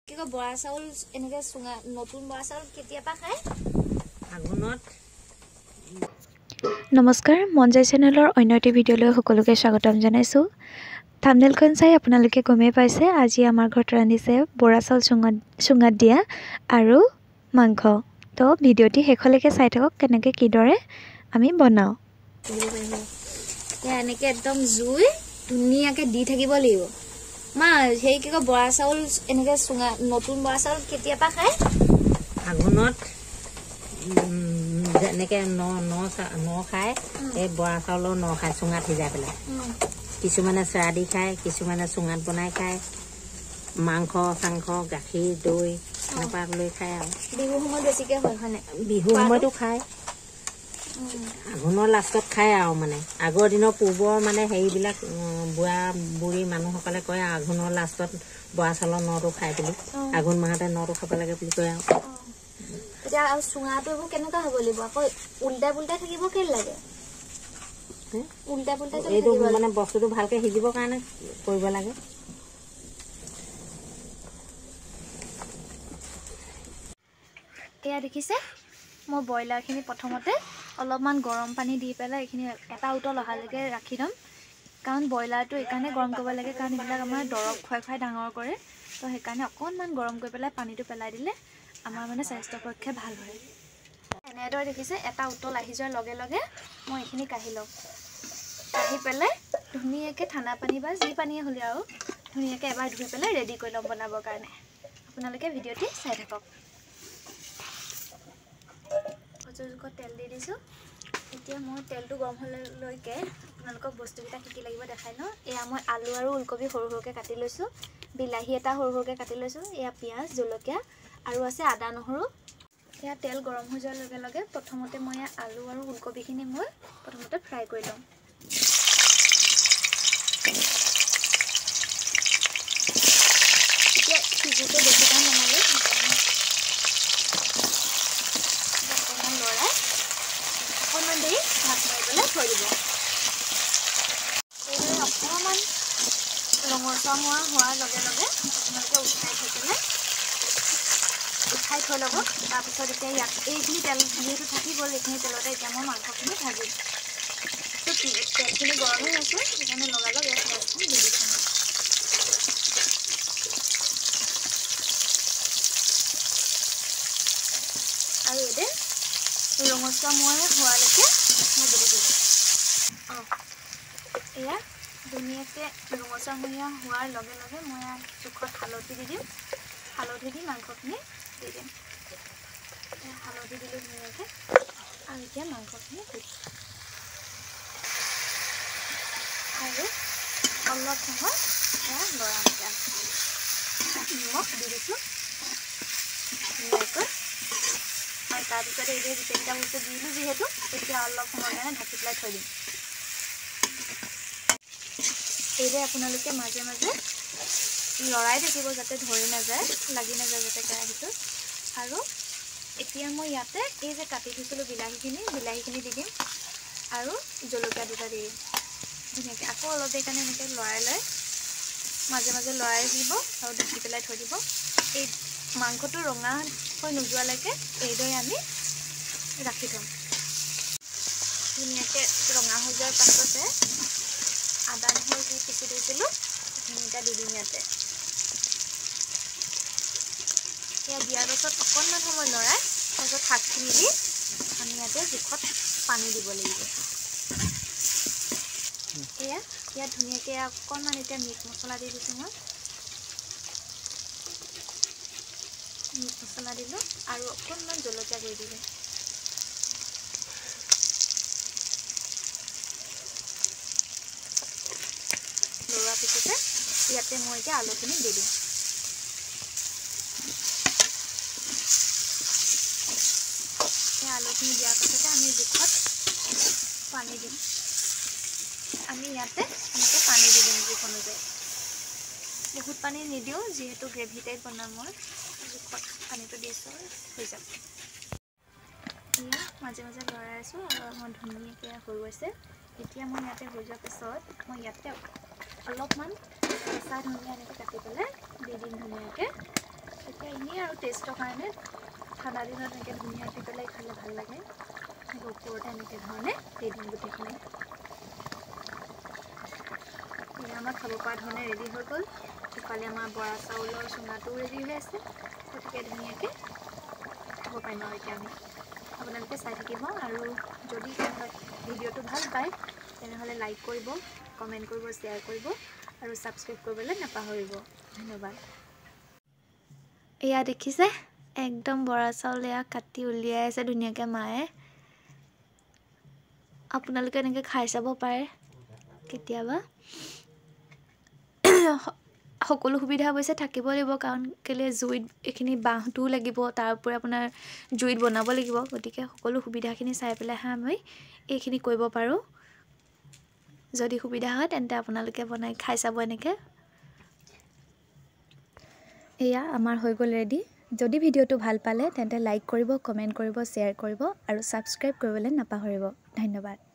কি কয় বৰা চাউল এনেকৈ চুঙা, নতুন বৰা চাউল কেতিয়াবা খায় আঘোণত। নমস্কাৰ, মন যায় চেনেলৰ অন্য এটি ভিডিঅ'লৈ সকলোকে স্বাগতম জনাইছোঁ। থাম্বনেইলখন চাই আপোনালোকে গমেই পাইছে আজি আমাৰ ঘৰত ৰান্ধিছে বৰা চাউল চুঙাত দিয়া আৰু মাংস। তো ভিডিঅ'টি শেষলৈকে চাই থাকক কেনেকৈ কিদৰে আমি বনাওঁ। এনেকৈ একদম জুই ধুনীয়াকৈ দি থাকিব লাগিব। মা, সেই কি কয় বৰা চাউল এনেকৈ চুঙা, নতুন বৰা চাউল কেতিয়াবা খায় আঘোণত, যেনেকৈ ন ন ন খায়, এই বৰা চাউলৰ ন খায় চুঙাত সিজাই পেলাই। কিছুমানে চেৰা দি খায়, কিছুমানে চুঙাত বনাই খায়, মাংস চাংস গাখীৰ দৈ এনেকুৱা লৈ খায়। আৰু বিহু সময়ত বেছিকৈ হয়, হয়নে? বিহু সময়তো খায়, আঘোণৰ লাষ্টত খায়। আৰু মানে আগৰ দিনৰ পূৰ্বৰ মানে হেৰিবিলাক বুঢ়া বুঢ়ী মানুহসকলে কয় আঘোণৰ লাষ্টত বৰা চাউলৰ নটো খায় বুলি, আঘোণ মাহতে নটো খাব লাগে বুলি কয়। আৰু এতিয়া আৰু চুঙাটো এইবোৰ কেনেকুৱা হ'ব লাগিব? আকৌ উল্টাই পুল্টাই থাকিব কেলে লাগে? উল্টাই পুল্টাই এইটো মানে বস্তুটো ভালকে সিজিবৰ কাৰণে কৰিব লাগে। এয়া দেখিছে, মই ব্ৰইলাৰখিনি প্ৰথমতে অলপমান গৰম পানী দি পেলাই এইখিনি এটা উতল অহালৈকে ৰাখি থ'ম। কাৰণ ব্ৰইলাৰটো এইকাৰণে গৰম কৰিব লাগে, কাৰণ এইবিলাক আমাৰ দৰৱ খুৱাই খুৱাই ডাঙৰ কৰে। তো সেইকাৰণে অকণমান গৰম কৰি পেলাই পানীটো পেলাই দিলে আমাৰ মানে স্বাস্থ্যৰ পক্ষে ভাল হয়। এনেদৰে দেখিছে এটা উতল আহি যোৱাৰ লগে লগে মই এইখিনি কাঢ়ি ল'ম। কাঢ়ি পেলাই ধুনীয়াকৈ ঠাণ্ডা পানী বা যি পানীয়ে হ'লে আৰু ধুনীয়াকৈ এবাৰ ধুই পেলাই ৰেডি কৰি ল'ম বনাবৰ কাৰণে। আপোনালোকে ভিডিঅ'টি চাই থাকক। জোখত তেল দি দিছোঁ। এতিয়া মই তেলটো গৰম হ'লেলৈকে আপোনালোকক বস্তুকেইটা কি কি লাগিব দেখাই লওঁ। এয়া মই আলু আৰু ওলকবি সৰু সৰুকৈ কাটি লৈছোঁ, বিলাহী এটা সৰু সৰুকৈ কাটি লৈছোঁ, এয়া পিঁয়াজ, জলকীয়া আৰু আছে আদা নহৰু। এয়া তেল গৰম হৈ যোৱাৰ লগে লগে প্ৰথমতে মই এয়া আলু আৰু ওলকবিখিনি মই প্ৰথমতে ফ্ৰাই কৰি ল'ম। এতিয়া সিজোতে বেছি টাইম নালাগে, সেইকাৰণে অকণমান লৰাই অকণমান দেৰি ভাত মাৰি পেলাই থৈ দিব। এইদৰে অকণমান ৰঙচুৱা হোৱাৰ লগে লগে আপোনালোকে উঠাই থৈ পেলাই উঠাই থৈ ল'ব। তাৰপিছত এতিয়া ইয়াত এইখিনি তেল যিহেতু থাকি গ'ল, এইখিনি তেলতে এতিয়া মই মাংসখিনি ভাজিম। তো তেলখিনি গৰমেই আছে, সেইকাৰণে লগালগ ইয়াত পিঁয়াজখিনি দি দিছোঁ। আৰু এইদৰে ৰঙচুৱা মই হোৱালৈকে ভাজি থাকিব। অঁ, এয়া ধুনীয়াকৈ ৰঙচুৱামূৰীয়া হোৱাৰ লগে লগে মই ইয়াত জোখত হালধি দি দিম। হালধি দি মাংসখিনি দি দিম। হালধি দিলোঁ ধুনীয়াকৈ। আৰু এতিয়া মাংসখিনি দি দিম আৰু অলপ সময় এয়া লৰাম। এতিয়া নিমখ দি দিছোঁ ধুনীয়াকৈ। আৰু তাৰপিছতে এইদৰে গোটেইকেইটা বস্তু দিলোঁ যিহেতু, এতিয়া অলপ সময়ৰ কাৰণে ঢাকি পেলাই থৈ দিম। এইদৰে আপোনালোকে মাজে মাজে লৰাই থাকিব যাতে ধৰি নাযায়, লাগি নাযায় যাতে কেৰাহীটোত। আৰু এতিয়া মই ইয়াতে এই যে কাটি থৈছিলোঁ বিলাহীখিনি দি দিম আৰু জলকীয়া দুটা দি দিম ধুনীয়াকৈ। আকৌ অলপ দেৰি কাৰণে এনেকৈ লৰাই লৈ মাজে মাজে লৰাই দিব আৰু ঢাকি পেলাই থৈ দিব। এই মাংসটো ৰঙা হৈ নোযোৱালৈকে এইদৰে আমি ৰাখি থ'ম। ধুনীয়াকৈ ৰঙা হৈ যোৱাৰ পাছতে আদা নহৰু যি পিচি থৈছিলোঁ সেইখিনি এতিয়া দি দিম ইয়াতে। এয়া দিয়াৰ পাছত অকণমান সময় লৰাই তাৰপিছত শাকখিনি দি আমি ইয়াতে জোখত পানী দিব লাগিব। এয়া ইয়াত ধুনীয়াকৈ অকণমান এতিয়া মিট মছলা দি দিছোঁ মই। মিট মছলা দিলোঁ আৰু অকণমান জলকীয়া গুড়ি দিলোঁ। লৰোৱাৰ পিছতে ইয়াতে মই এতিয়া আলুখিনি দি দিম। এই আলুখিনি দিয়াৰ পাছতে আমি জোখত পানী দিম। আমি ইয়াতে এনেকৈ পানী দি দিম জোখ অনুযায়ী। বহুত পানী নিদিওঁ যিহেতু গ্ৰেভি টাইপ বনাম মই। জোখত পানীটো দিছোঁ, হৈ যাব। এয়া মাজে মাজে লৰাই আছোঁ আৰু মই ধুনীয়াকৈ হৈ গৈছে। এতিয়া মই ইয়াতে হৈ যোৱাৰ পিছত মই ইয়াতে অলপমান কেঁচা ধনিয়া এনেকৈ কাটি পেলাই দি দিম ধুনীয়াকৈ। এতিয়া এনেই আৰু টেষ্টৰ কাৰণে ঠাণ্ডা দিনত এনেকৈ ধুনীয়া দি পেলাই খালে ভাল লাগে। ওপৰতে এনেকৈ ধৰণে দি দিম গোটেইখিনি। এয়া আমাৰ খাব পৰা ধৰণে ৰেডি হৈ গ'ল। ইফালে আমাৰ বৰা চাউলৰ চুঙাটোও ৰেডি হৈ আছে। গতিকে ধুনীয়াকৈ খাব পাৰিম আৰু এতিয়া আমি। আপোনালোকে চাই থাকিব আৰু যদি ভিডিঅ'টো ভাল পায় তেনেহ'লে লাইক কৰিব, কমেণ্ট কৰিব, শ্বেয়াৰ কৰিব আৰু ছাবস্ক্ৰাইব কৰিবলৈ নাপাহৰিব। ধন্যবাদ। এয়া দেখিছে একদম বৰা চাউল এয়া কাটি উলিয়াই আছে ধুনীয়াকৈ মায়ে। আপোনালোকে এনেকৈ খাই চাব পাৰে কেতিয়াবা। সকলো সুবিধা অৱশ্যে থাকিব লাগিব, কাৰণ কেলৈ জুইত এইখিনি বাঁহটোও লাগিব, তাৰ উপৰি আপোনাৰ জুইত বনাব লাগিব। গতিকে সকলো সুবিধাখিনি চাই পেলাইহে আমি এইখিনি কৰিব পাৰোঁ। যদি সুবিধা হয় তেন্তে আপোনালোকে বনাই খাই চাব এনেকৈ। এয়া আমাৰ হৈ গ'ল ৰেডি। যদি ভিডিঅ'টো ভাল পালে তেন্তে লাইক কৰিব, কমেণ্ট কৰিব, শ্বেয়াৰ কৰিব আৰু ছাবস্ক্ৰাইব কৰিবলৈ নাপাহৰিব। ধন্যবাদ।